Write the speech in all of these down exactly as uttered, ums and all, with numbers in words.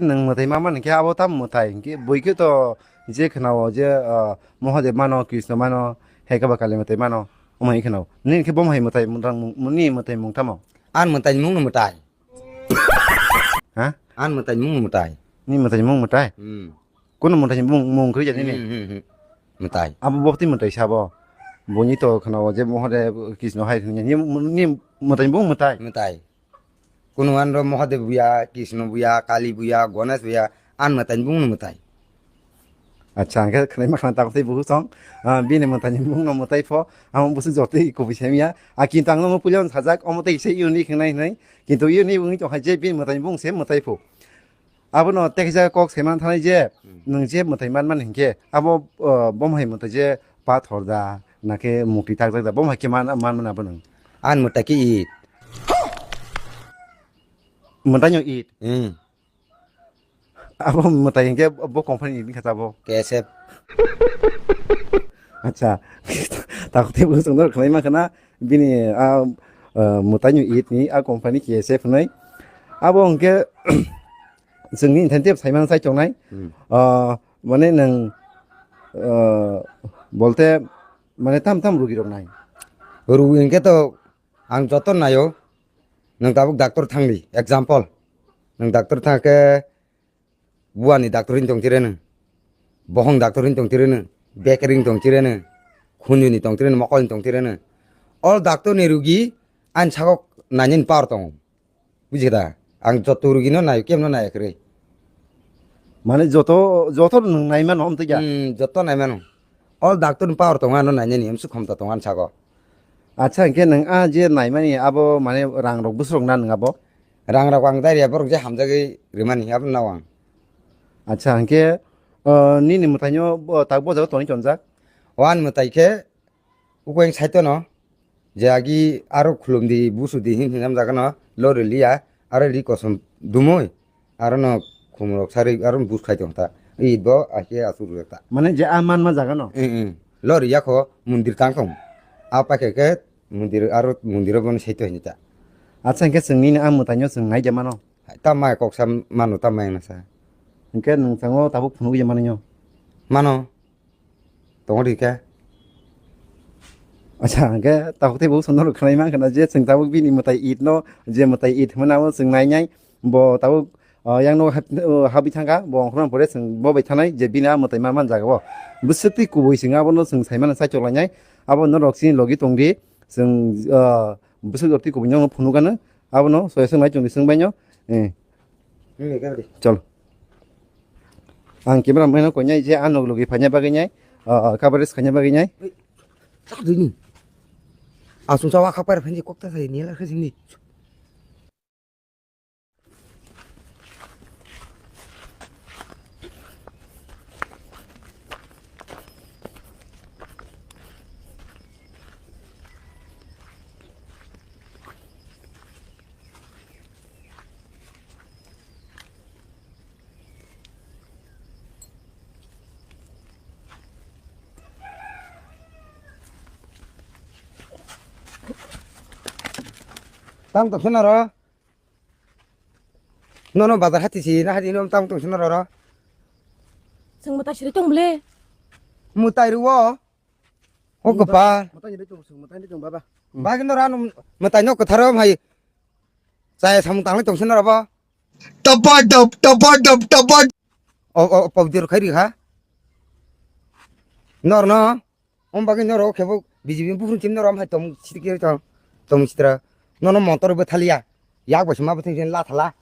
Nwng mwtai ma man khe abo tam mwtai, hwnkhe bui khe to je khwnao je, ah, Mahadev mano, Krishna mano, hai khe ba Kali mwtai mano, omo hai khwnao. Nini khe bo hai mwtai, ni mwtai mung tamo? An mwtai mung no mwtai. Ha? An mwtai mung no mwtai. Ni mwtai mung mwtai? Hmm. Kuno mwtai mung, mung kwrwi jani ni? Hmm, hmm, hmm. Mwtai. Abo bokti mwtai sabo. Boni to khwnao je Mahadev, Krishna hai khwnai ni, ni mwtai mung mwtai. Mwtai. Kunuan ro Mahadev buya, Krishna buya, Kali buya, Ganesh buya, an mwtai bung no mwtai. Acha, hwnkhe khwnai ma khna tang tei buhu song, ah, bini mwtai bung no mwtai pho, amo busu jotoi kubui sem ya. A kintu ang no puila sajak, omo tei se unique hwnai hwnai. Kintu unique wngwi tong hai je bini mwtai bung se mwtai pho. Abono tekjak kok saiman thanai je, hmm, nwng je mwtai man man hinkhe, abo, ah, bom hai mwtai je pathor da, nakhe mukti takjak da, bom hai khe man, man man abo nwng. An mwtai khe it. Mwtai no it. Hmm. Abo mwtai hinkhe bo company ni kha abo. K S F. Acha. Takte bo songdor khlai ma khana bini a, uh, mwtai no it ni a company K S F nai. Abo hinkhe chwngni incentive saimano sai tongnai. Hmm. Uh, mane nwng, uh, bolte mane tam tam rugi rok nai. Rugi hinkhe to ang joto nayo. Nwng tabuk doctor thangdi, example. Nwng doctor thangkhe buani doctor hin tongtire nwng. Bohong doctor hin tongtire nwng. Bekeri hin tongtire nwng. Khunjuni tongtire nwng, mokolni tongtire nwng. All doctor ni rugi ani sago nainani power tongo. Buji khe da? Ang joto rugi no nayo, kemno naya kwrwi. Mane joto, joto nwng nai mano, amtwi ya? Hmm, joto nai mano. All doctor ni power tongo ano nainani, amsuk khomta tongo ani sago. Acha, hinkhe nwng a je naimani abo mane rang rok bwswk na nwng abo? Rang rok ang dairia borok je hamjagwi rimani abo nao ang. Acha, hinkhe, uh, nini mwtaino bo, tak bo jaga toni tonjak? O ani mwtai khe Ukweng saito no, je agi aro khulum di, busu di hin hin namjaga no, lori liya, aro ri kosom dumui, aro no khumrok sari, aro bus khai tong ta. Id bo, ake asur rok ta. Mane je a man ma jaga no? Eh, eh. Lori yakho mundir tang tong. A pakhe khe mundir, aro mundir bo saito hin ta. Acha, hinkhe chwng nini a mwtaino chwng nai de mano? Ta mai kok sa mano, ta mai na sa. Hinkhe nwng chango tabuk phunuk ye mano nyo? Mano. Tongo di khe. Acha, hwnkhe tabuk tei bo songno rok khwnai mankha na je chwng tabuk bini mwtai it no, je mwtai it hwnma abo chwng nai nai, bo tabuk, ah, yang no hap-, oh, habwi thangkha, bo ongkhorna pore chwng bo bai thanai je bini a mwtai ma man jaga o. Bwswk twi kubui chwng abono chwng sai mano chaichok lainai, abo norok chini logi tong di, chwng, ah, bwswk rok twi kubui no phunuk ano, abono soya chwng nai chwng di chwng bai no, eh. Nini gari. Chol. Ang camera man no koinai je ano logi phanya bagwi nai, ah, coverage khanya bagwi nai. Ei, sa dini. Asung sawa khapar phanji kokta sai ni la khasing ni. Tang tong sina ro. Nono bazar hati si na hati no tang tong sina ro ro. Chwng mwtai siri tong bwle. Mwtai ruo. O kwpal. Mwtai ni tong, mwtai ni tong baba. Bagi no rano mwtai no kwtharo mai. Chaya samung tanglai tong sina ro bo. Tapa tap, tapa tap, tapa. O, o, pok dir khai ri ha. Nor no. Om bagwi noro khe bo B J P buphuru chim noro amhai tong sitike tong, tong sitra. Nono motor bo thaliya. Yak bo sima bo thang la thala.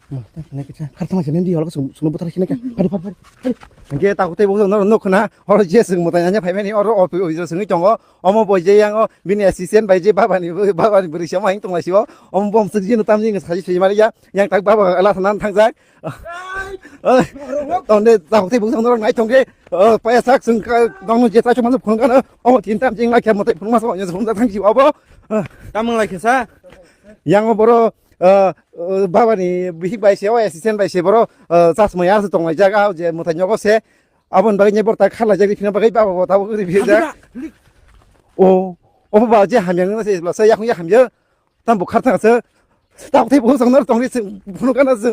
Mo, ta khana kisa. Khar thang sene di hol ko sung, sung bo thar khina ka. Phari, phari, phari. Hwnkhe takhuk tei bo noro nok khna. Horo je sung mwtai anya phaimani oro opi opi sungwi tongo. Omo bo je yang o bini assistant bai je babani, babani bwrwi se omo hing tonglaisio. Omo bom suk jino tamjing saji saji maliya. Yang tak baba la thana thangjak. Tonde takhuk tei bo noro nai tongkhe. O, paya sak sung ka, dong je ta chuma phun kana. O, tin tam jing la kya mote phun ma so, ya phun da thang ji abo. Tamang lai kisa. Yang o boro, eh, eh, baba ni bihik bai se, o assistant bai se boro, eh, chasma yar se tong lai jaga, je mote nyogo se. Abon bai ne bor ta khala jagi phina bai baba bo ta bo ri bi ja. O, o ba je hamyang na se, la sa ya ya hamya. Tam bukhar thang se. Tam tei bo song nor tong ri se, phun kana se.